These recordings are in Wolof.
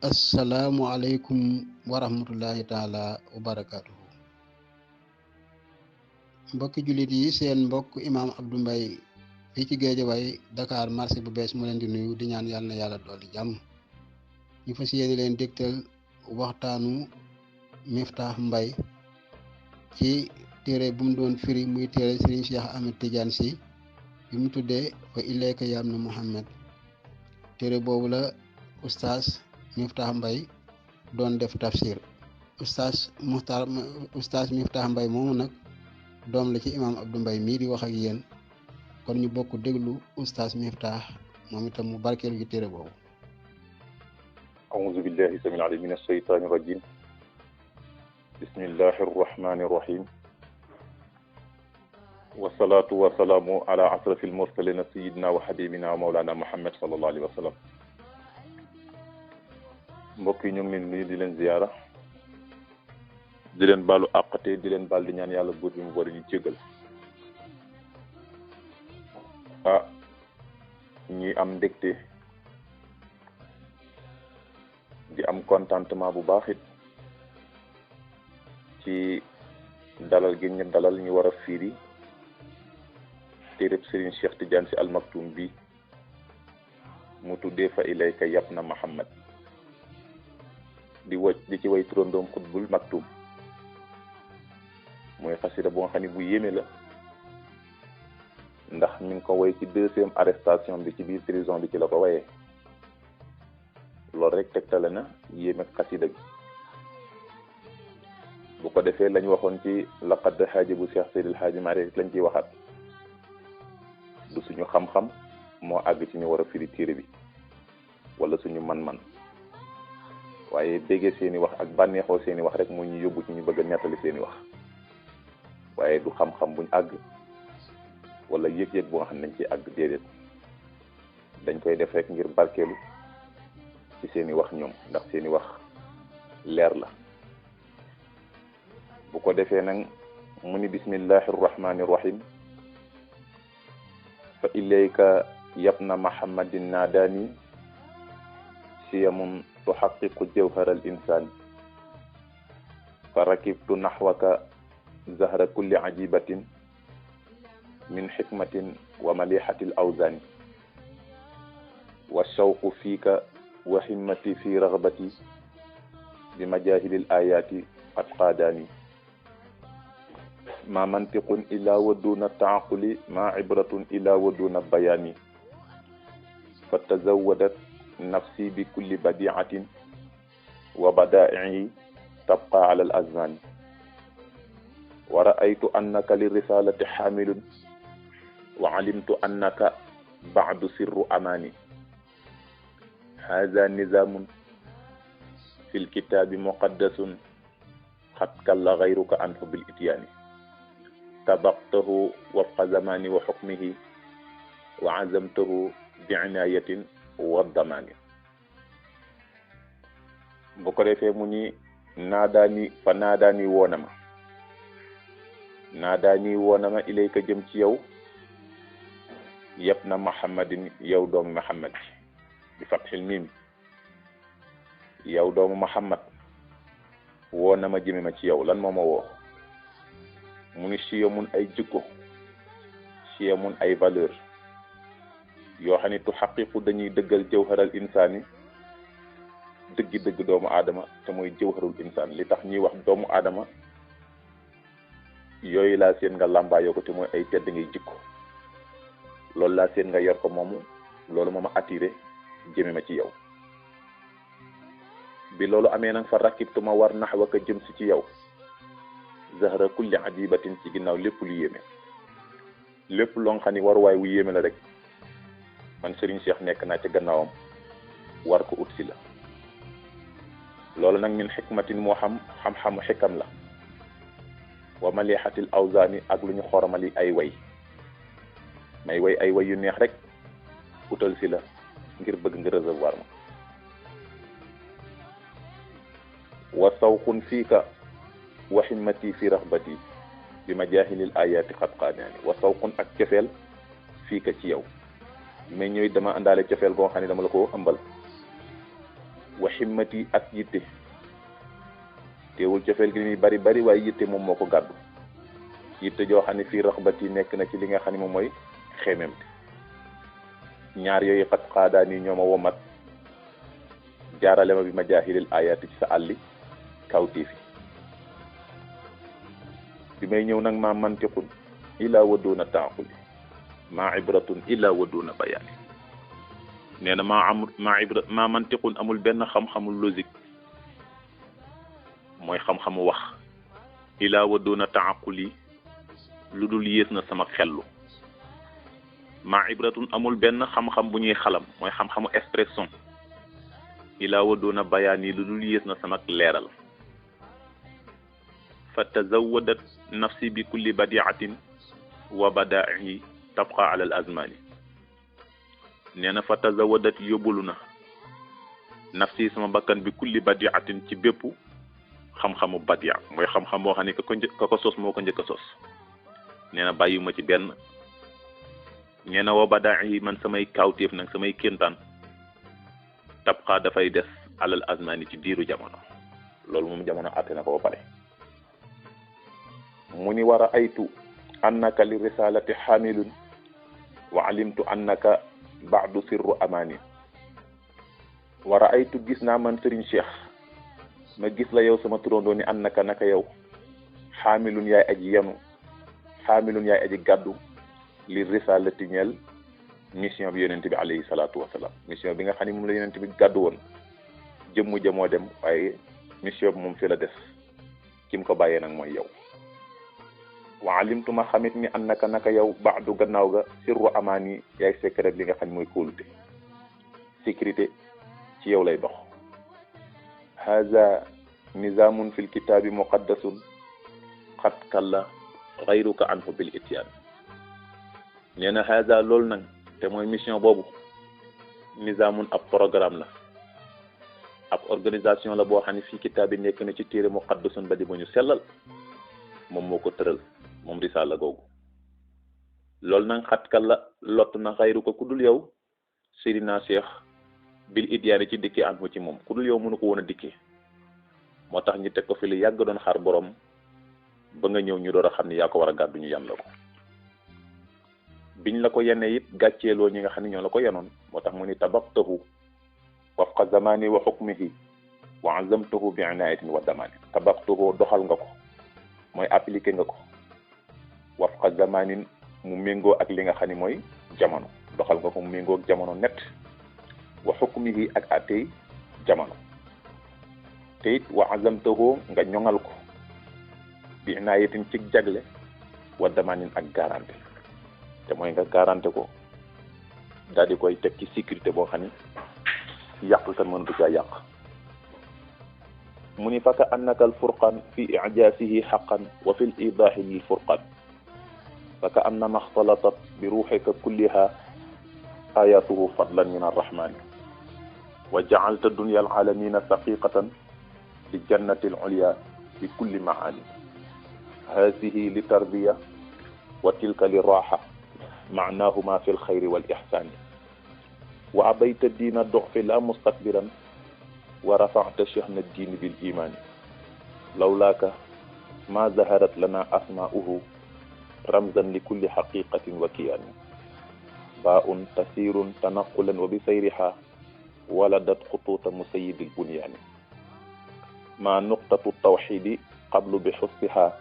asalaamualeykum wa rahmatullahi taala wa barakaatuhu. mbokki jullit yi, seen mbokk imaam Abdou Mbaye fii ci Géejawaay Dakar marché bu bees mu leen di nuyu di ñaan yàlla na yàlla dolli jàmm. ñu fas yéene leen dégtal waxtaanu Miftah Mbaye ci téere bu mu doon firi muy téere Serigne Cheikh Ahmed Tidiane Sy bi mu tuddee fa ilayka yam na Muhammad. téere boobu la oustaz Miftah Mbaye doon def tafsir. oustaz Miftah Mbaye moomu nag doom la ci imaam Abdou Mbaye mii di wax ak yéen, kon ñu bokk déglu oustaz Miftah moom itam mu barkeelu ci téere boobu. أعوذ بالله السميع العليم من الشيطان الرجيم بسم الله الرحمن الرحيم والصلاة والسلام على أشرف المرسلين سيدنا وحبيبنا ومولانا محمد صلى الله عليه وسلم. mbokk yi ñu ngi leen nuyu di leen ziyaara di leen baalu àqate di leen baal di ñaan yàlla buur bi mu boole ñu jéggal. ñi am ndégte di am contentement bu baax it ci dalal gi ñu dalal ñu war a fiiri téereb Serigne Cheikh Tidiane Sy Al Maktoum bi mu tuddee fa ilayka yabna Muhammad di ci way turandoom xutbul Maktoum. mooy xasida bu nga xam ne bu yéeme la ndax mi ngi ko way ci deuxième arrestation bi ci biir prison bi ci la ko wayee. loolu rek tegtale na yéeme xasida gi. bu ko defee lañ waxoon ci laqad xaaji bu Cheikh Seydil Xaaji Maalik lañ ciy waxaat du suñu xam-xam moo àgg ci ñu war a firi téere bi wala suñu man-man waaye béggee seeni wax ak bànneexoo seeni wax rek moo ñu yóbbu ci ñu bëgg a nettali seeni wax waaye du xam-xam buñ àgg wala yëg-yëg bu nga xam ne dañ ciy àgg déedéet dañ koy def rek ngir barkeelu ci seeni wax ñoom ndax seeni wax leer la. bu ko defee nag mu ni bismillahi rrahmani rrahim fa ilayka yabna muhammadin naadaani siyamun tuxaqiqu jawhara al insani fa rakibtu naxwaka zahra kulli ajibatin min xikmatin wa malihati al awzani wa shawqu fiika wa himmati fi ragbati bi majahili al ayati qad qaadaani ma mantiqun illa wa duna taaquli ma ibratun illa wa duna bayaani fa tazawadat nafsi bi kulli badiatin wa badaa'i tabqa ala al azmani wa ra'aytu annaka li risalati xaamilun wa alimtu annaka ba'du sirru amaani haza nizamun fi lkitabi muqaddasun xat kalla gayruka anhu bil ityaani tabaqtahu wafqa zamani wa xukmihi wa azamtahu bi inayatin wa damaani. bu ko defee mu ni naadaani woonama ilayka jëm ci yow yabna Muhammadin yow doomu Muhammad bi fatxil miim yow doomu Muhammad woonama jëme ma ci yow lan moo ma woo mu ni siyamun ay jikko siyamun ay valeur yoo xam ne tu xaqiqu dañuy dëggal jawharal insaani dëgg doomu aadama te mooy jawharul insaan li tax ñuy wax doomu aadama yooyu laa seen nga làmbaayoo ko te mooy ay tedd ngay jikko loolu laa seen nga yor ko moomu loolu moo ma attiré jëme ma ci yow. bi loolu amee nag fa rakibtu ma war naxwaka jëm si ci yow zahra kulli ajibatin ci ginnaaw lépp lu yéeme lépp loo xam ni waruwaay wu yéeme la rek man Serigne Cheikh nekk naa ci gannaawam war ko ut si la. loolu nag min xikmatin moo xam-xamu xikam la wa malihatil awzaani ak lu ñu xoromali ay way may way ay way yu neex rek utal si la ngir bëgg nga recevoir ma. wa sawqun fiika wa himmati fi raxbati bi majahilil ayati xat qaadaani wa sawqun ak cofeel fiika ci yow mais ñëwit dama àndaale cofeel goo xam ne dama la ko ëmbal wa himmati ak yitte teewul cofeel gi ni bari bari waaye yitte moom moo ko gàddu yitte joo xam ne fii raxbati nekk na ci li nga xam ne moom mooy xeemem ñaar yooyu xat xaadaa nii ñoo ma womat jaarale ma bi ma jaahilil ayaati ci sa àlli kawtii fi bi may ñëw nag maa mantiqun illa waduuna taaquli maa ibratun illa waduuna bayaani nee na maa mantiqun amul benn xam-xamul logique mooy xam-xamu wax illa waduuna taaquli lu dul yées na sama xellu maa ibratun amul benn xam-xam bu ñuy xalam mooy xam-xamu expression illa waduuna bayaani lu dul yées na sama leeral fa tazawadat nafsi bi kulli badiatin wa badaa'i tabqa ala al azmani nee na fa tazawadat yóbbulu na nafsi sama bakkan bi kulli badiatin ci bépp xam-xamu badia mooy xam-xam boo xam ne ka ko sos moo ko njëkk a sos nee na bàyyiwuma ci benn nee na wa badaa'i man samay kawtéef nag samay kéntaan tabqa dafay des alal azmani ci diiru jamono loolu moom jamono àtte na ko ba pare mu ni war a aytu annaka li risalati xaamilun wa alimtu annaka baadu sirru amaani war a aytu gis naa man Serigne Cheikh ma gis la yow sama turandoo ni annaka naka yow xaamilun yaay aji yanu xaamilun yaay aji gàddu li risalati ñeel mission bi yonent bi alayhi salaatu wasalaam mission bi nga xam ne moom la yonent bi gàddu woon jëmmu jëmoo dem waaye mission bi moom fi la des kim ko bàyyee nag mooy yow wa alimtu ma xamit ni annaka naka yow baadu gannaaw ga sirru amaani yaay secret li nga xam ne mooy kóolute sécurité ci yow lay dox haza nizamun fi lkitaabi muqaddasun xat kalla xayruka anhu bil ityaan nee na haza loolu nag te mooy mission boobu nizamun ab programme la ab organisation la boo xam ne fii kitaab bi nekk na ci téere muqaddasun ba di ba ñu sellal moom moo ko tëral moom risaala googu loolu nag xatkal la lott na xayru ko ku dul yow Seydina Cheikh bil idyaani ci dikkee an ci moom ku dul yow mënu ko woon a dikkee moo tax ñu teg ko fi lu yàgg doon xaar borom ba nga ñëw ñu door a xam ne yaa ko war a gàddu ñu yan la ko biñ la ko yenee it gàcceeloo ñi nga xam ne ñoo la ko yenoon moo tax mu ni tabaqtahu wafqa zamani wa xukmihi wa azamtahu bi inaayatin wa damani tabaqtahu doxal nga ko mooy appliqué nga ko wafqa zamanin mu méngoo ak li nga xam ne mooy jamono doxal nga ko mu méngoo ak jamono net wa xukmihi ak atey jamono te it wa azamtahu nga ñoŋal ko bi inaayatin ci jagle wa damanin ak garanté te mooy nga garanté ko daal di koy teg ci sécurité boo xam ne yàqul tan mënatu caa yàq mu ni faka annaka al furqan fi ijaasihi xaqan wa fi l idaahi lil furqan faka annama xtalatat bi ruuxika kulliha ayatuhu fadlan min arrahmani wa jacalta dunya alalamina saqiqatan li jannati al ulya bi kulli maani haasihi li tarbiya wa tilka li raaxa maanahuma fi lxayri wal ixsaani wa abayta diina doxfi la mustakbiran wa rafacta chehna diini bil imaani lawlaaka ma zaharat lana asmaa'uhu ramzan li kulli xaqiqatin wa kiyaani baa'un tasirun tanaqulan wa bi sayriha waladat xutuuta musayidi bunyaani ma nuqtatu tawxidi qablu bi xussiha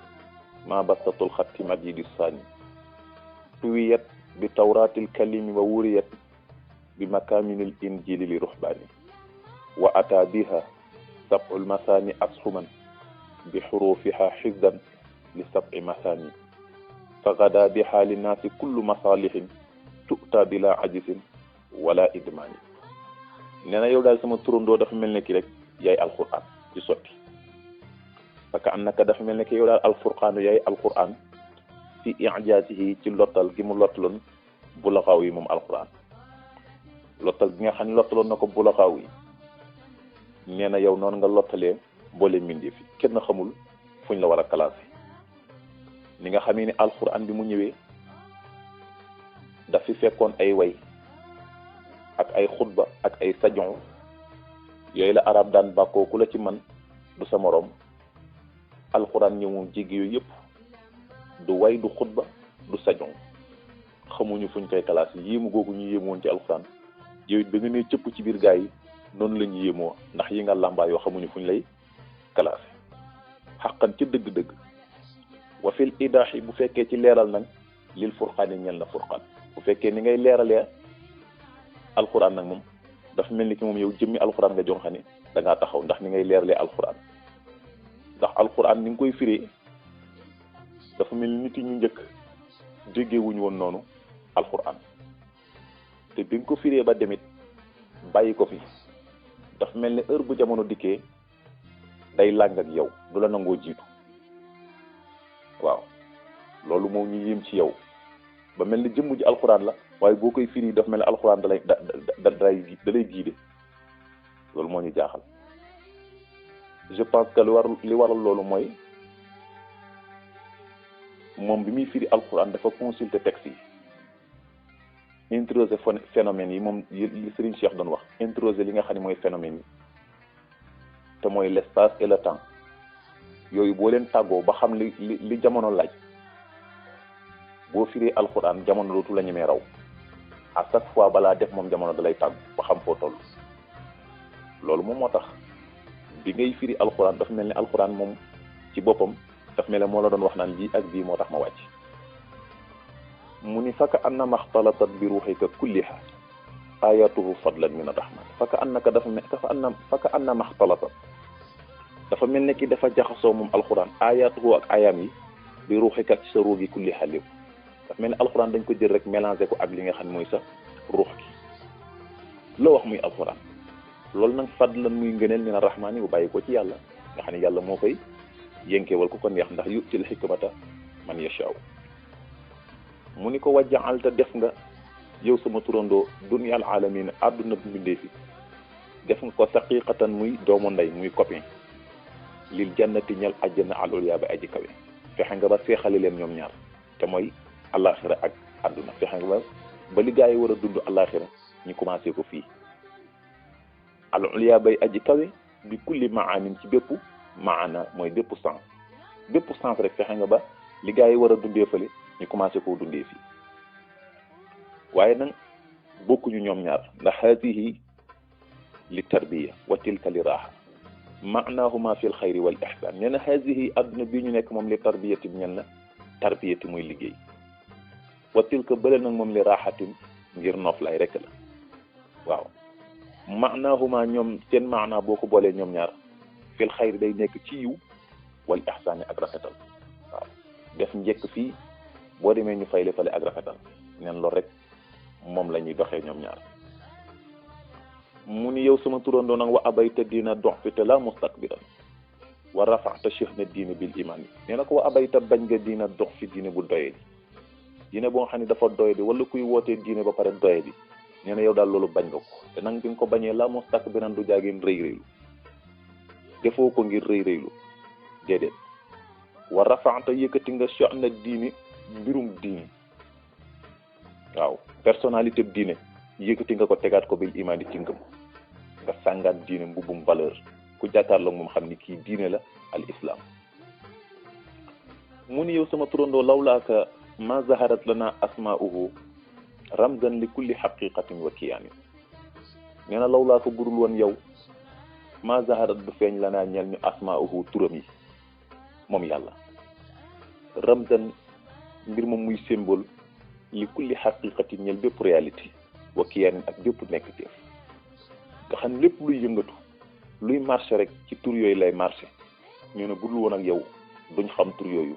ma bastatu lxatti majidi saani tuwiyat bi tawratil kalimi wa wuriyat bi makaminil injili li ruhbani wa ata biha sab'ul masani ashuman bi xurufiha xizdan li sab'i masani fa gada biha linnaasi kullu masalihin tu'ta bila ajisin wala idmani nee na yow daal sama turandoo dafa mel ne ki rek yaay alquran ci sotti parce que annaka dafa mel ne ki yow daal alfurqaanu yaay alquran fi ijaasihi ci lottal gi mu lottaloon bulaxaaw yi moom alquran lottal gi nga xam ne lottaloon na ko bulaxaaw yi nee na yow noonu nga lottalee boole mbindee fi kenn xamul fuñ la war a classé ni nga xamee ni alquran bi mu ñëwee daf fi fekkoon ay way ak ay xutba ak ay sajon yooyu la arab daan bàkkoo ku la ci man du sa moroom. alxuraan ñëw moom jéggi yooyu yëpp du way du xutba du sajon xamuñu fuñ koy classe yéemu googu ñu yéemoon ci alxuraan yow it ba nga ne cëpp ci biir gaa yi noonu la ñu yéemoo ndax yi nga làmbaa yoo xamuñu fuñ lay classe xaqan ca dëgg-dëgg. wa fil idaaxi bu fekkee ci leeral nag lil furqaan yi ñel na furqaan bu fekkee ni ngay leeralee alxuraan nag moom dafa mel ni ki moom yow jëmmi alxuraan nga jon xani da ngaa taxaw ndax ni ngay leeralee alxuraan ndax alxuraan ni nga koy firee dafa mel ni nit yi ñu njëkk déggee wuñu woon noonu alxuraan te bi nga ko firee ba demit bàyyi ko fi dafa mel ni heure bu jamono dikkee day làng ak yow du la nangoo jiitu waaw loolu moom ñu yéem ci yow ba mel ni jëmm ji alxuraan la waaye boo koy firi dafa mel ni alxuraan da lay giide loolu moo ñu jaaxal. je pense que li waral loolu mooy moom bi muy firi alxuraan dafa consulter texte yi introduire phénomènes yi moom li Serigne Cheikh doon wax introduire li nga xam ne mooy phénomènes yi te mooy l'espace et le temps yooyu boo leen tàggoo ba xam li jamono laaj boo firi alxuraan jamono dootu la ñemee raw à chaque fois balaa def moom jamono dalay tàggu ba xam foo toll loolu moom moo tax bi ngay firi alxuraan dafa mel ni alxuraan moom ci boppam dafa mel ne moo la doon wax naan lii ak bii moo tax ma wàcc mu ni faka anna maxtalatat bi ruuxika kulliha ayatuhu fadlan min arrahman faka anna maxtalatat dafa mel ne ki dafa jaxasoo moom alxuraan ayatuhu ak ayam yi bi ruuxika ci sa ruux gi kulliha lépp dafa mel ni alxuraan dañ ko jël rek mélangé ko ak li nga xam ne mooy sa ruux gi loo wax muy alxuraan loolu nag fadlan muy ngëneel min arrahman yi bu bàyyi ko ci yàlla nga xam ne yàlla moo koy yënkeewal ku ko neex ndax yu'til hikmata man yashaaw mu ni ko wajjaalta def nga yow sama turandoo dunyal alamin àdduna bu mbindee fi def nga ko saqiqatan muy doomu ndey muy copain lil jannati ñal àjjana al ulya ba aji kawe fexe nga ba seexali leen ñoom ñaar te mooy alaxira ak àdduna fexe nga ba li gaa yi war a dund alaxira ñu commencé ko fii al ulya bay aji kawe bi kulli maanin ci bépp maana mooy bépp sens rek fexe nga ba li gaa yi war a dundee fële ñu commencé koo dundee fii waaye nag bokkuñu ñoom ñaar ndax haadihi li tarbiya wa tilka li raaxa maanaahuma fi l xayri wal ihsaan nee na haadihi adduna bii ñu nekk moom li tarbiyati bi ñen na tarbiyati muy liggéey wa tilka bële nag moom li raaxatin ngir noflaay rek la waaw maanaahuma ñoom seen maanaa boo ko boolee ñoom ñaar fi l xayri day nekk ci yiw wal ihsaan ak rafetal waaw def njëkk fii boo demee ñu fayle fale ak rafetal neen loolu rek moom la ñuy doxee ñoom ñaar mu ni yow sama turandoo nag wa abayta diina dox fi te la mustakbiran wa rafaata shahna diine bil iman yi nee na ko wa abayta bañ nga diina dox fi diine bu doye di diine boo nga xam ne dafa doye di wala kuy wootee diine ba pare doye di nee na yow daal loolu bañ nga ko te nag bi nga ko bañee la mustakbiran du jaageen rëy rëylu defoo ko ngir rëy rëylu déedéet wa rafaata yëkkati nga shahna diine mbirum diine waaw personnalité bi diine yëkkati nga ko tegaat ko bil iman di ci ngëm nga sàngaat diine mbubbum valeur ku jàkkaarloo moom xam ni kii diine la al islam mu ni yow sama turandoo lawlaaka ma zaharat lana asma'uhu ramzan li kulli haqiqatin wa kiyaanin nee na lawlaaka burul woon yow ma zaharat du feeñ lanaa ñel ñu asma'uhu turam yi moom yàlla ramzan mbir moom muy symbole li kulli haqiqatin ñel bépp réalité wa kiyaanin ak bépp nekk teef nga xam lépp luy yëngatu luy marché rek ci tur yooyu lay marché nee na budul woon ak yow duñ xam tur yooyu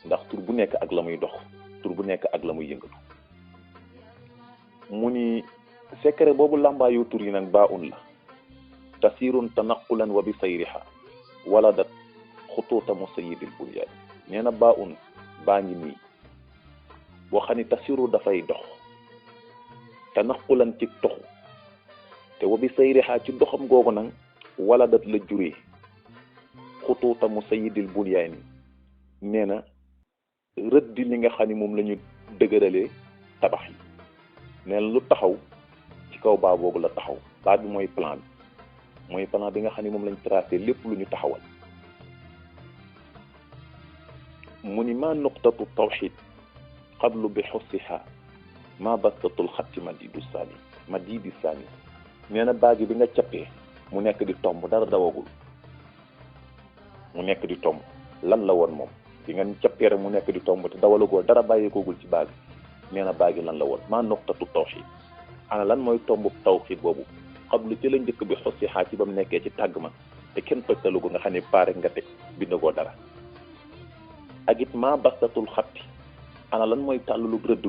ndax tur bu nekk ak la muy dox tur bu nekk ak la muy yëngatu mu ni secret boobu làmbaayoo tur yi nag baa un la tasirun tanaqulan wa bi sayriha waladat xutuuta musayidil bunyaan nee na baa un baa ngi nii boo xam ni tasiru dafay dox tanaqulan ci toxu te wa bi sayriha ci doxam googu nag waladat la juree xutuuta musayidil bunyaani nee na rëddi li nga xam ni moom la ñu dëgëralee tabax yi nee na lu taxaw ci kaw baa boobu la taxaw baa bi mooy plan bi mooy plan bi nga xam ne moom lañ tracé lépp lu ñu taxawal. mu ni ma nuqtatu tawxid qablu bi xussiha ma bastatul xatti madidu saani nee na baagi bi nga cappee mu nekk di tomb dara dawagul mu nekk di tomb lan la woon moom bi nga cappee rek mu nekk di tomb te dawalagoo dara bàyyeekoogul ci baagi nee na baagi lan la woon ma nuqtatu tawxid ana lan mooy tombu tawxid boobu qablu ci la njëkk bi xussiha ci ba mu nekkee ci tàgg ma te kenn tojtalugo nga xam ne pare nga teg bindagoo dara. ak it ma bastatul xatti ana lan mooy tàllalu rëdd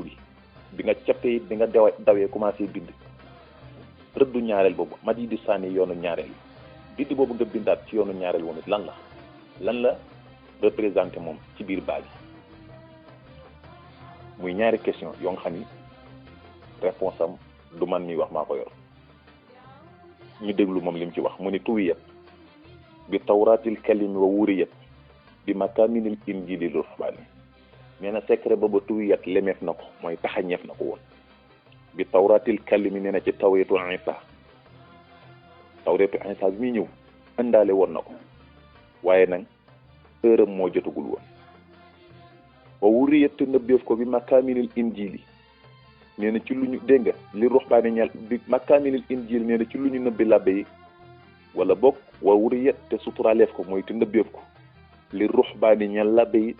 bi nga cappee it bi nga dawee commencé bind rëddu ñaareel boobu ma di sànni yoonu ñaareel bind boobu nga bindaat ci yoonu ñaareel woon it lan la représenté moom ci biir baagi muy ñaari question yoo nga xam ni réponse am du man mi wax maa ko yor ñu déglu moom li mu ci wax mu ni tuwiyat bi tawraatil kalimi wa wuriyat bi makaaminil injili ruhbaani nee na secret boobu tuwiyat lemeef na ko mooy taxañeef na ko woon bi tawraatil kalimi nee na ci tawreetu Isa bi muy ñëw ëndaale woon na ko waaye nag heure am moo jotagul woon wa wuriyat te nëbbeef ko bi makaaminil injili nee na ci lu ñu dégg nga li ruhbaani ñal bi makaaminil injili nee na ci lu ñu nëbbi labbe yi wala bokk wa wuriyat te suturaaleef ko mooy te nëbbeef ko li ruhbaani ñal labbe yi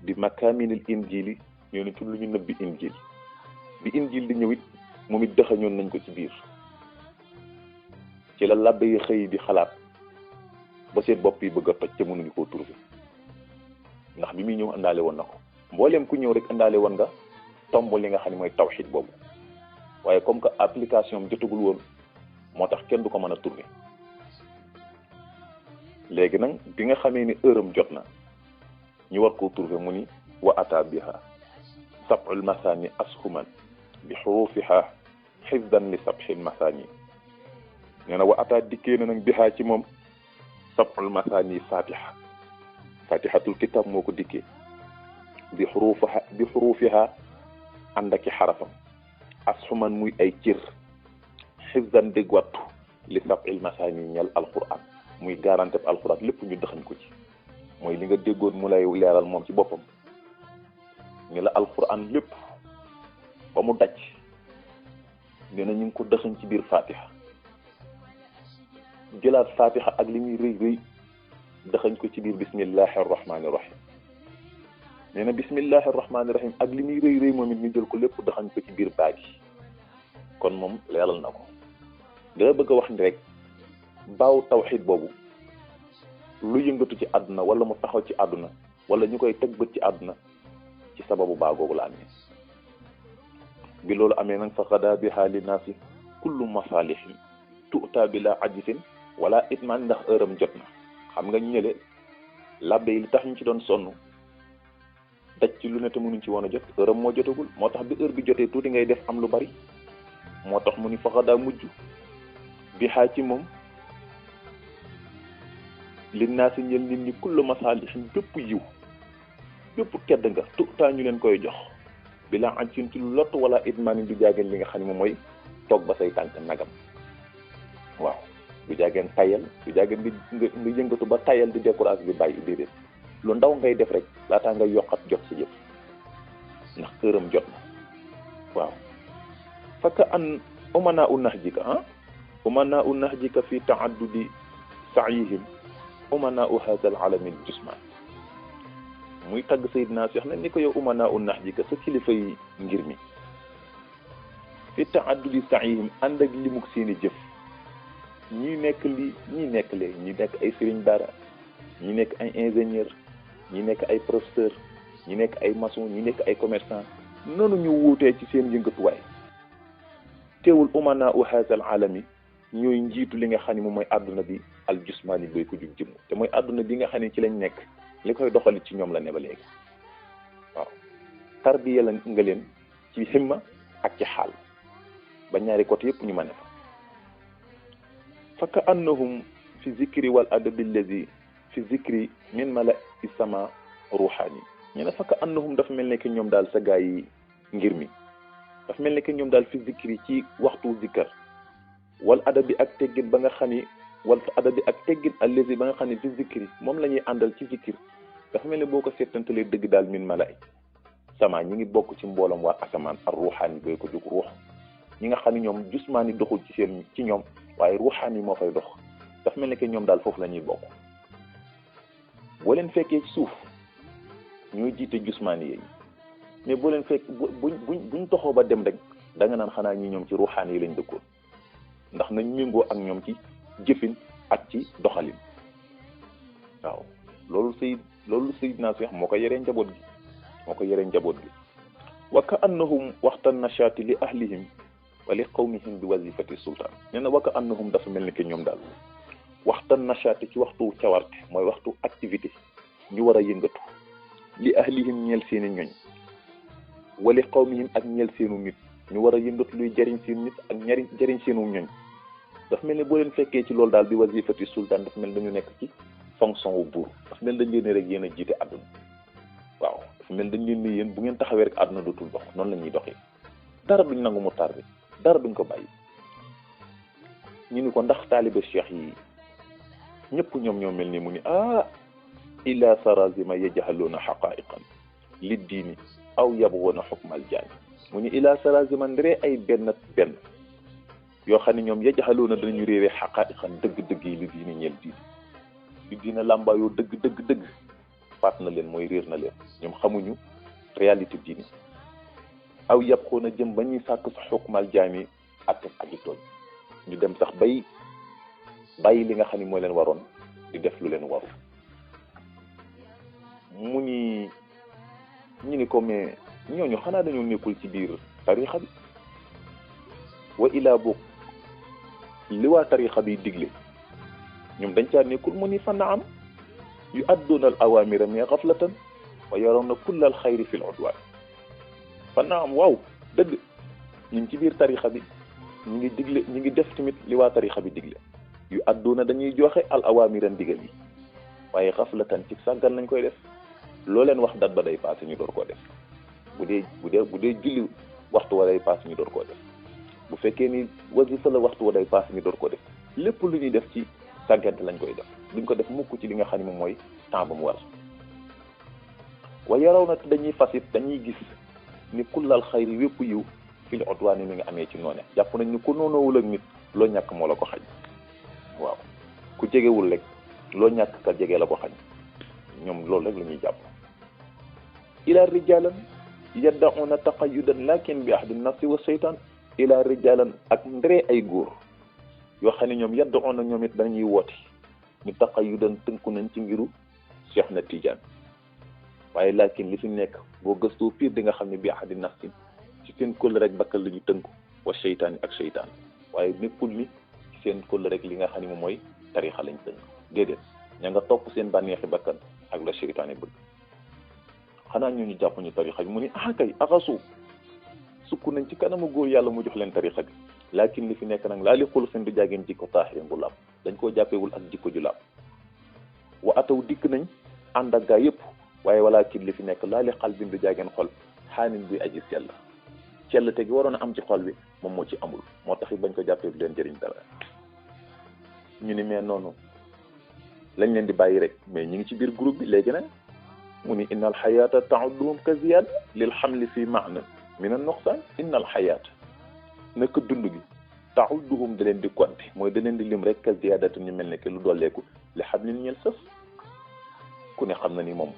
bi makaaminil injili nee na ci lu ñu nëbbi injil bi injil di ñëw it moom it dëxañoon nañ ko ci biir ci la labbe yi xëy di xalaat ba seen bopp yi bëgg a toj te mënuñu koo trouver ndax bi muy ñëw àndaale woon na ko mbooleem ku ñëw rek àndaale woon nga tomb li nga xam ne mooy tawxid boobu waaye comme que application am jotagul woon moo tax kenn du ko mën a trouver léegi nag bi nga xamee ni heure am jot na ñu war koo trouver mu ni wa ata biha sab'ul masani ashuman bi xurufiha xifdan li sab'il masani nee na wa ata dikkee na nag biha ci moom sab'ul masani fatihatul kitab moo ko dikkee bi xurufiha ànd ak i xarafam ashuman muy ay cër xifdan dégg wattu li sab'il masani ñel alquran muy garanté alquran lépp ñu dëxañ ko ci mooy li nga déggoon mu lay leeral moom ci boppam ni la alquran lépp ba mu daj nee na ñu ngi ko dëxañ ci biir fatiha jëlaat fatiha ak li muy rëy rëy dëxañ ko ci biir bismillahi arrahmani rahim nee na bismillahi arrahmani rahim ak li muy rëy rëy moom it ñu jël ko lépp dëxañ ko ci biir baagi kon moom leeral na ko da bëgg a wax ni rek baaw tawxid boobu lu yëngatu ci àdduna wala mu taxaw ci àdduna wala ñu koy teg bët ci àdduna ci sababu baa googu la amee bi loolu amee nag fa xadaa biha linnaasi kullu masalihin tuuta bi la ajisin wala itmaan ndax heure am jot na xam nga ñu ñële labbe yi li tax ñu ci doon sonn daj ci lu ne te mënuñ ci woon a jot heure am moo jotagul moo tax bi heure bi jotee tuuti ngay def am lu bari moo tax mu ni fa xadaa mujj biha ci moom li naa si ñel nit ñi kullu masalihin bépp yiw bépp tedd nga tuutaa ñu leen koy jox bi la aj sin ci lu lott wala idmaani du jaageen li nga xam ne moom mooy toog ba say tànk nagam waaw du jaageen tayal du jaageen nga yëngatu ba tayal di décourage bi bàyyi déedéet lu ndaw ngay def rek laataa ngay yokkat jot si jëf ndax këram jot na waaw fakka an umana u nahjika umana u nahjika fi taaddudi saayihim umana u hadal alamin jusman muy tagg Seydina Cheikh na ni ko yow umana u nahjika sa kilifa yi ngir mi fi taaddudi saayihim ànd ak limuk seeni jëf ñi nekk lii ñi nekk lee ñi nekk ay sëriñ daara ñi nekk ay ingénieur ñi nekk ay professeur ñi nekk ay maçon ñi nekk ay commerçant noonu ñu wuutee ci seen yëngatuwaay teewul umana u hadal alami ñooy njiitu li nga xam ne moom mooy àdduna bi al jusmaani bay ko jug jëm te mooy àdduna bi nga xam ne ci lañ nekk li koy doxali ci ñoom la ne ba léegi waaw tarbiya la nga leen ci himma ak ci xaal ba ñaari côté yëpp ñu mën fa fakka annahum fi zikri wal adabi allazi fi zikri min mala'i sama ruhani ñu ne fakka annahum dafa mel ne que ñoom daal sa gaa yi ngir mi dafa mel ne que ñoom daal fi zikri ci waxtu zikkar wal adabi ak teggin ba nga xam ni wal adabi ak teggin allazi ba nga xam ne fi zikri moom la ñuy àndal ci zikir dafa mel ne boo ko seetantalee dëgg daal min malaay sama ñi ngi bokk ci mbooloom waa asamaan ak ruuxaan yi koy ko jóg ruux ñi nga xam ne ñoom jusmaan yi doxul ci ñoom waaye ruuxaan yi moo fay dox dafa mel ne que ñoom daal foofu la ñuy bokk boo leen fekkee ci suuf ñooy jiite jusmaan yi mais boo leen fekk buñ toxoo ba dem rek da nga naan xanaa ñi ñoom ci ruuxaan yi lañ dëkkoon ndax nañ méngoo ak ñoom ci jëfin ak ci doxalin waaw loolu Seydina Cheikh moo ko yeree njaboot gi wa ka annahum waxta nashaati li ahlihim wa li qawmihim bi wazifati sultaan nee na wa ka annahum dafa mel ni que ñoom daal waxta nashaati ci waxtu cawarte mooy waxtu activité ñu war a yëngatu li ahlihim ñeel seeni ñoñ wa li qawmihim ak ñeel seenu nit ñu war a yëngatu luy jariñ seenu nit ak jariñ seenu ñoñ dafa mel ni boo leen fekkee ci loolu daal bi wazifati sultaan dafa mel ni dañu nekk ci fonction wu buur dafa mel dañ leen rek yéen a jiite àdduna waaw dafa mel dañ leen ne yéen bu ngeen taxawee rek àdduna dootul dox noonu la ñuy doxee dara duñ nangu mu tardé dara duñ ko bàyyi ñu ni ko ndax taaliba cheikh yi ñëpp ñoom ñoo mel ni mu ni ila sarazima yajhaluuna xaqaiqan li diini aw yabghuuna xukmal jaani mu ni ila sarazima ndree ay benn yoo xam ne ñoom yajhaluuna danañu réeree xaqaiqan dëgg-dëgg yi li diini ñeel diini li diina làmbaayoo dëgg faat na leen mooy réer na leen ñoom xamuñu réalité diini aw yabghuuna jëm ba ñuy sàkk sa xukmal jaani atte aji tooñ ñu dem sax bàyyi li nga xam ne moo leen waroon di def lu leen waru mu ñu ni ko mais ñooñu xanaa dañoo nekkul ci biir tarixa bi wa ilaa boog li waa tarixa bi digle ñoom dañ caa nekkul mu ni fa naam yu adduuna al awamira mais xaflatan wa yarawna kulla al xayri fi l udwaan fa naam waaw dëgg ñu ngi ci biir tarixa bi ñu ngi digle ñu ngi def tamit li waa tarixa bi digle yu adduuna dañuy joxe al awamira ndigal yi waaye xaflatan ci sàggan lañ koy def loo leen wax dat ba day paase ñu door koo def bu dee julli waxtu wa day paase ñu door koo def bu fekkee ni wasifa la waxtu wa day paase ñu door koo def lépp lu ñuy def ci sàggante lañ koy def duñ ko def mukk ci li nga xam ne moom mooy temps ba mu war wa yaraw na dañuy fasit dañuy gis ni kullal xayri wépp yiw fil udwaan mi nga amee ci noone jàpp nañ ni ku noonoowul ak nit loo ñàkk moo la ko xañ waaw ku jegewul rek loo ñàkk ka jege la ko xañ ñoom loolu rek la ñuy jàpp ila rijalan yaddauna taqayudan lakin bi ahdi nafsi wa seytaan ila rijalan ak ndree ay góor yoo xam ne ñoom yaddauna ñoom it dañuy woote ñu taqayudan tënku nañ ci ngiru Cheikh na Tidiane waaye lakin li fi nekk boo gëstoo piir di nga xam ne bi ahdi nafsi ci seen këll rek bakkal la ñu tënku wa seytaan ak seytaan waaye nekkul ni ci seen këll rek li nga xam ne moom mooy tarixa lañ tënk déedéet ña nga topp seen bànneexi bakkan ak la seytaane bëgg xanaa ñooñu jàpp ñu tarixa bi mu ni kay axasu sukk nañ ci kanamu góor yàlla mu jox leen tarixa bi laakin li fi nekk nag laa li xul seen du jàggeen jikko taaxirin bu laab dañ koo jàppewul ak jikko ju laab wa ataw dikk nañ ànd ak gaa yëpp waaye walaakin li fi nekk laa li xal bin du jàggeen xol xaanin buy aji sell te gi waroon a am ci xol bi moom moo ci amul moo tax it bañ ko jàppee du leen jëriñ dara ñu ni mais noonu lañ leen di bàyyi rek mais ñi ngi ci biir groupe bi léegi nag mu ni inna al xayaata taudduhum ka ziyaada lil xamli fi maana min an nuqsaan inna al xayaata naka dund gi taudduhum da leen di compter mooy da leen di lim rek ka ziyaadatu ñu mel ne que lu dolleeku li xam lin ñeel sës ku ne xam na ni moom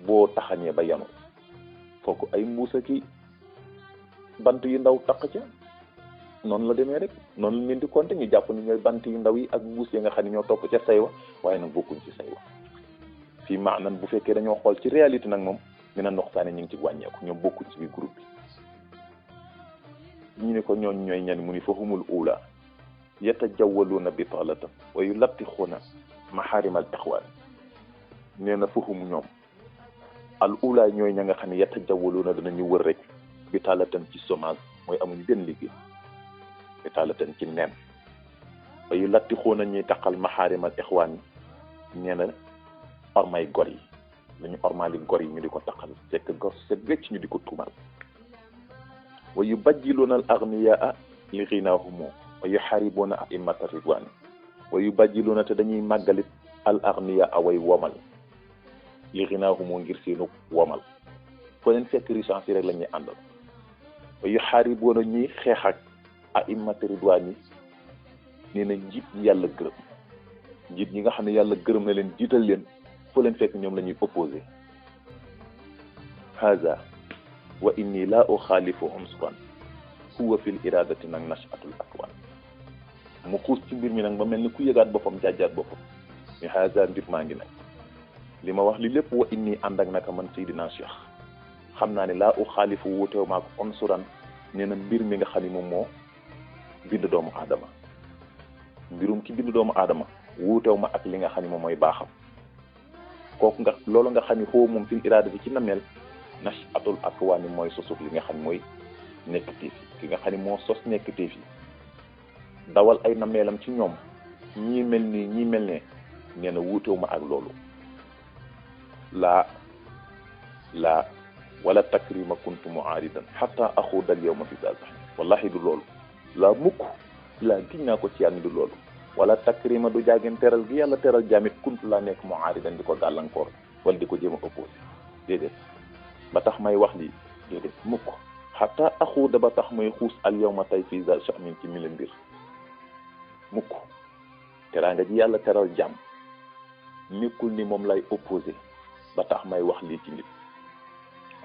boo taxañee ba yanu fooku ay mbuusa ki bant yu ndaw taq ca noonu la demee rek noonu la leen di compter ñu jàpp ni ñooy bant yu ndaw yi ak mbuus yi nga xam ne ñoo topp ca saywa waaye nag bokkuñ ci saywa fii maanaam bu fekkee dañoo xool ci réalité nag moom dina noxtaane ñu ngi ci wàññeeku ñoom bokkuñ ci biir groupe bi ñu ne ko ñooñ ñooy ñan mu ni fa humul ula yatajawwaluuna bitalatan wa yulattixuuna maxaarimal ixwaan nee na fa hum ñoom al ula ñooy ña nga xam ne yatajawwaluuna danañu wër rek bitalatan ci chômage mooy amuñ benn liggéey bitalatan ci neen wa yulattixuuna ñuy taqal maxaarimal ixwaan yi nee na ormay gor yi dañu ormali gor yi ñu di ko taqal fekk gor set wecc ñu di ko tuumal wa yubajjiluuna al agniyaa li ghinaahum wa yuharibuuna a'immata ridwaan wa yubajjiluna te dañuy màggalit al agniya away womal li ginaahumu ngir seenu womal foo leen fekk richance yi rek la ñuy àndal wa yuxaaribuuna ñuy xeex ak a'immati ridwaan yi nee na njiit ñi yàlla gërëm njiit ñi nga xam ne yàlla gërëm na leen jiital leen foo leen fekk ñoom la ñuy opposé haza wa inni la uxaalifuhum sukan huwa fil iradati nag nashatul akwan mu xuus ci mbir mi nag ba mel ni ku yëgaat boppam jàjjaat boppam mi haza mbir maa ngi nag li ma wax li lépp wa inni ànd ak naka man Seydina Cheikh xam naa ne laa uxaalifu wuutew maa ko onsuran nee na mbir mi nga xam ne moom moo bind doomu aadama mbirum ki bind doomu aadama wuutew ma ak li nga xam ne moom mooy baaxam kooku nga loolu nga xam ne xoo moom fil iradati ci nameel nashatul akwaani mooy sosuf li nga xam ne mooy nekkteef yi ki nga xam ne moo sos nekkteef yi dawal ay nameelam ci ñoom ñii mel nii ñii mel ne nee na wuutew ma ak loolu laa wala takrima kuntu mu'aridan hatta axuuda al yawma fi zazax wallahi du loolu laa mukk laa giñ naa ko ci yàlla du loolu wala takrima du jaageen teral gi yàlla teral jaamit kuntu laa nekk mu'aridan di ko gàllankoor wala di ko jéem a opposé déedéet ba tax may wax lii déedéet mukk hatta axuuda ba tax may xuus al yawma tey fi zazax min ci mi la mbir mukk teraanga ji yàlla teral jaam nekkul ni moom lay opposé ba tax may wax lii ci nit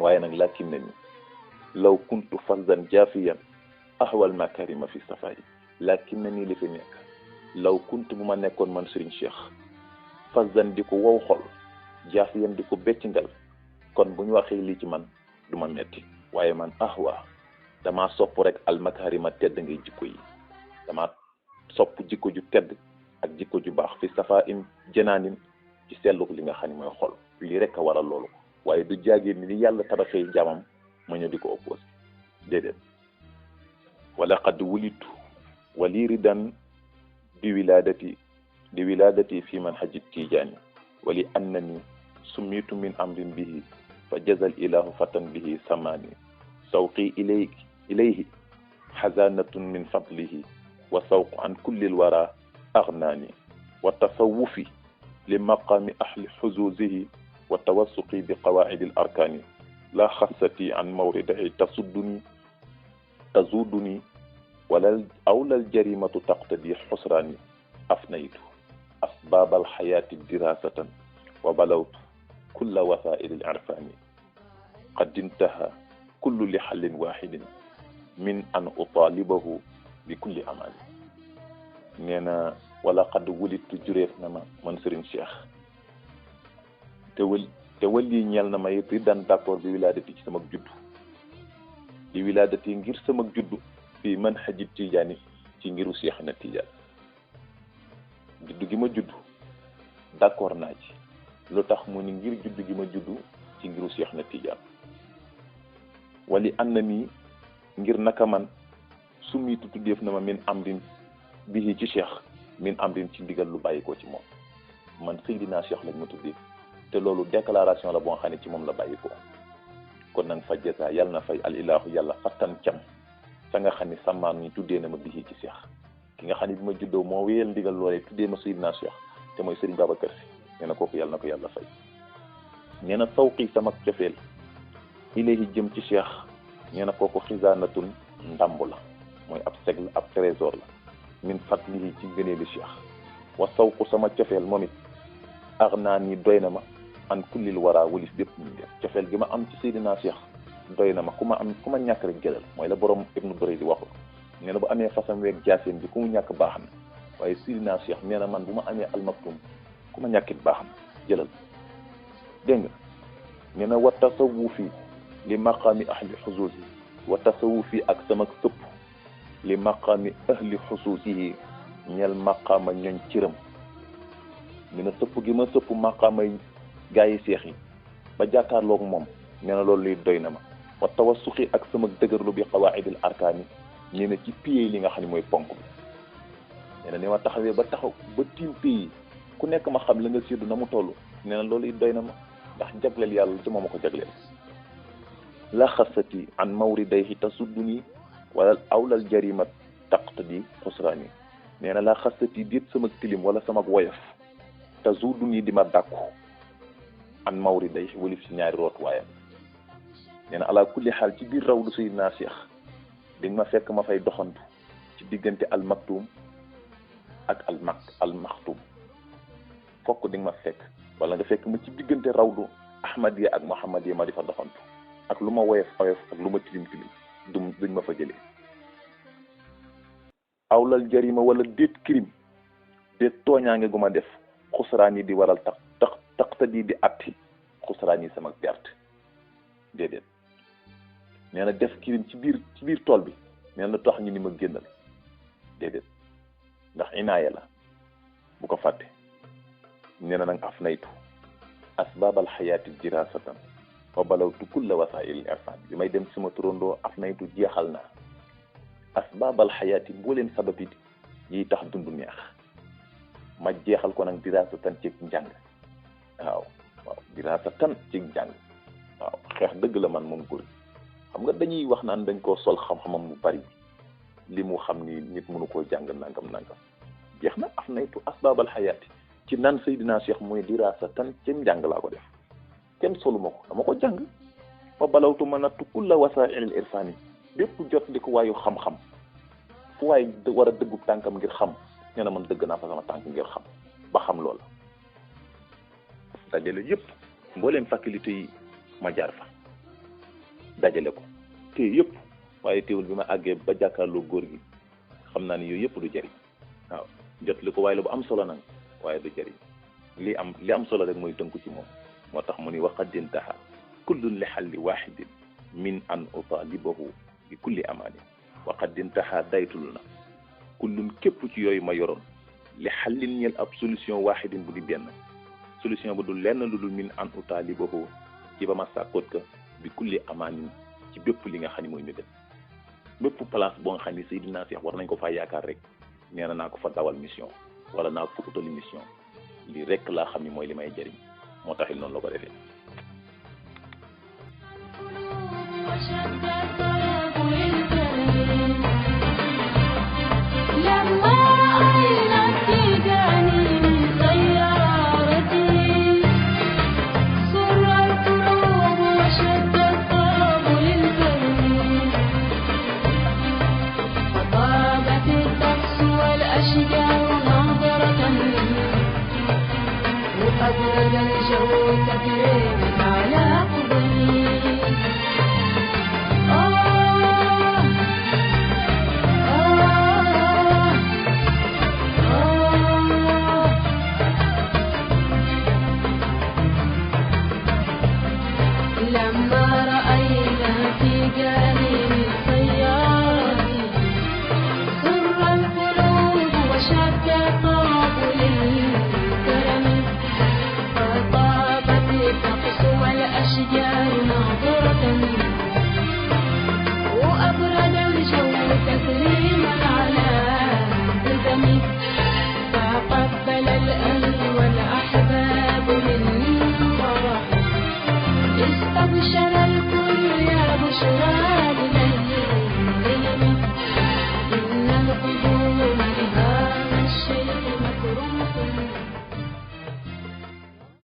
waaye nag lakin na ni law kuntu fazan jaafiyan ahwal makarima fi safari lakin na nii li fi nekk law kuntu bu ma nekkoon man Serigne Cheikh fazan di ko wow xol jaafiyan di ko beccingal kon bu ñu waxee lii ci man du ma metti waaye man ahwa damaa sopp rek al makarima tedd ngay jikko yi damaa sopp jikko ju tedd ak jikko ju baax fi safa in janaanin ci selluk li nga xam ne mooy xol lii rek a waral loolu waaye du jaagee ni li yàlla tabaxee jaamam ma ñëw di ko opposé déedéet wala qad wulitu wali ridan di wiladati fi manhaji tijaani wali annani summitu min amrin bihi fa jazal ilahu fatan bihi samani sawqi ilayhi xazanatun min fadlihi wa sawqu an kulli lwara agnaani wa tasawufi li maqaami ahli xuzuzihi wa tawassuqi bi qawaacidi al arkaani la xassati an mawridihi tazuduni wala awla al jarimatu taqtadi xusraani afnaytu asbaab al xayaati dirasatan wa balawtu kulla wasaa'il al irfaani qad intaha kullu li xallin waaxidin min an utaalibahu bi kulli amaani nee na wala qad wulitu jureef na ma man Serigne Cheikh te wali ñeel na ma it ridan d'accord bi wilaadati ci sama juddu di wilaadati ngir sama juddu fii manhaji tijaani ci ngiru Cheikh na Tijaan juddu gi ma juddu d'accord naa ci lu tax mu ni ngir juddu gi ma juddu ci ngiru Cheikh na Tijaan wali ànd na nii ngir naka man summitu tuddeef na ma min amrin bihi ci Cheikh min amrin ci ndigal lu bàyyi ko ci moom man Seydina Cheikh lañ ma tuddee te loolu déclaration la boo xam ne ci moom la bàyyi ko kon nag fa jasa yàlla na fay al ilahu yàlla fattan cam sa nga xam ne sàmmaan ni tuddee na ma bihi ci Cheikh ki nga xam ne bi ma juddoo moo wéyal ndigal loolee tuddee ma Seydina Cheikh te mooy Serigne Babacar Sy nee na kooku yàlla na ko yàlla fay nee na sawqi sama cofeel ilayhi jëm ci Cheikh nee na kooku xisaanatun ndàmb la mooy ab seg la ab trésor la min fadlihi ci ngëneelu Cheikh wa sawqu sama cofeel moom it ax naa ni doy na ma an kullil wara walis bépp ñu def cofeel gi ma am ci Seydina Cheikh doy na ma ku ma ñàkk rek jëlal mooy la borom Ibnu Bari di waxul nee na bu amee fasam weeg jaaseen bi ku mu ñàkk baax na waaye Seydina Cheikh nee na man bu ma amee almaktum ku ma ñàkkit baax na jëlal dégg nga nee na wa tasawufi li maqaami ahli xusuusi wa tasawufi ak sama sëpp li maqaami ahli xusuusihi ñeel maqaama ñooñ cëram nee na sëpp gi ma sëpp maqaama gaa yi seex yi ba jàkkaarloog moom nee na loolu liy doy na ma wa tawassuqi ak sama dëgërlu bi qawaidil arkaani nee na ci pieds li nga xam ne mooy ponk bi nee na ni ma taxawee ba taxaw ba tiim pieds ku nekk ma xam la nga séddu na mu toll nee na loolu it doy na ma ndax jagleel yàlla ci moom a ko jagleel la xasati an mawridayhi tasudduni wala awlal jarimat taqtadi xusraani nee na laa xasati déet sama tilim wala sama woyof te zuudu nii di ma dàkku an mawri day walif ci ñaari rootuwaayam nee na ala kulli xaal ci biir rawdu Seydina Cheikh di nga ma fekk ma fay doxantu ci diggante al maktum ak al maxtum fokk di nga ma fekk wala nga fekk ma ci diggante rawdu ahmadiya ak muhammadiya ma di fa doxantu ak lu ma woyof oyof ak lu ma tilim tilim duñ ma fa jëlee awlal jarima wala déet crime déet tooñaange gu ma def xusraan yi di waral tax di atti xusraan yi sama perte déedéet nee na def crime ci biir tool bi nee na tax ñu ni ma génnal déedéet ndax inaaya la bu ko fàtte nee na nag af naytu asbaabal xayaati dirasatan wa balawtu kulla wasaa'il irfan bi may dem sama turandoo af naytu jeexal naa asbaabal xayaati mbooleem sababit yiy tax dund neex ma jeexal ko nag dirasatan ci njàng waaw dirasatan ci njàng waaw xeex dëgg la man moom góor xam nga dañuy wax naan dañ koo sol xam-xamam bu bari li mu xam ni nit mënu koo jàng nangam jeex na af naytu asbaabal xayaati ci nan Seydina Cheikh mooy dirasatan ci njàng laa ko def kenn soluma ko dama ko jàng fa balawtu ma nattu kulla wasaa'il irfani bépp jot li ko waayu xam-xam fu waay war a dëggu tànkam ngir xam nee na man dëgg naa fa sama tànk ngir xam ba xam loola dajale yëpp mbooleem faculté yi ma jaar fa dajale ko te yëpp waaye teewul bi ma àggee ba jàkkaarloo góor gi xam naa ni yooyu yëpp du jëriñ waaw jot li ko waaye la bu am solo nag waaye du jëriñ li am solo rek mooy tënku ci moom moo tax mu ni waqaddintaha kullun li xalli waxidin min an utalibahu bi kulli amaani waqaddintaha daytul na kullun képp ci yooyu ma yoroon li xallin ñeel ab solution waxidin bu di benn solution bu dul lenn lu dul min an utalibahu ci ba ma sàkkoot ka bi kulli amaanin ci bépp li nga xam ne mooy mébét bépp place boo nga xam ne Seydina Cheikh war nañ ko faa yaakaar rek nee na naa ko fa dawal mission wala naa ko fa utali mission lii rek laa xam ne mooy li may jëriñ moo taxit noonu la ko defee أبرد الجو تكريم على قبلي لما رأينا في جانب السيارة سر القلوب وشد طاب للكرم فطابت الطقس والأشجار ناظرة وأبرد الجو تكريما على قدم فقبل الأهل والأحباب للفرح استبشر الكل يا بشرى